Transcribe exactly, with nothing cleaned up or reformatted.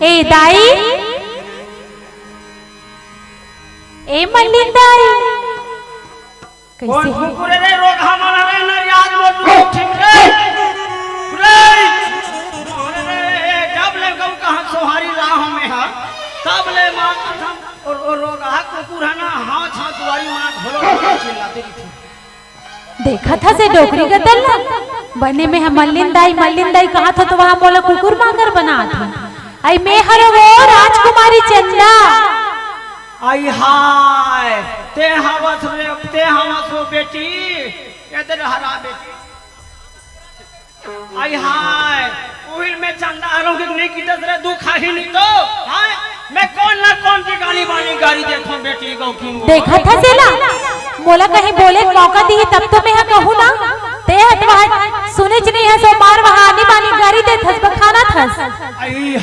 ए दाई, ए मल्लिन दाई, कौन कैसे है? कुकुर रे, रोगहा मन रे, नरियाद मोर दू ठिम रे। रे, रे, जब ले गऊ कहाँ सोहारी राह में हा, तब ले मार कथम, और, और रोगहा कुकुर है ना, हाँ, छा दुआरी मार घोलो घोलो चिल्लाते रहिथे। देखत हस ए डोकरी गदल ला? बने में ह मल्लिन दाई, मल्लिन दाई कहत हो तो वहाँ मोला कुकुर मांगर बनात हो। अई मैं हरो वो राजकुमारी चंदा। आई हाय, ते हवस रे, ते हवस वो बेटी, इधर हरा बेटी। आई हाय, उहिल में चंदा हरो के नहीं कितस रे, दुख ही नहीं तो, हाय, मैं कौन ना कौन की गाली बानी गारी देखो बेटी गौ की। देखत हस एला, मोला कहीं बोले के मौका दिही तब तो मैं ह कहूँ ना। ते ह तो वहाँ सुनेच नहीं हस, ओ मार वहाँ आनी बानी गारी देत हस, बखानत हस। आई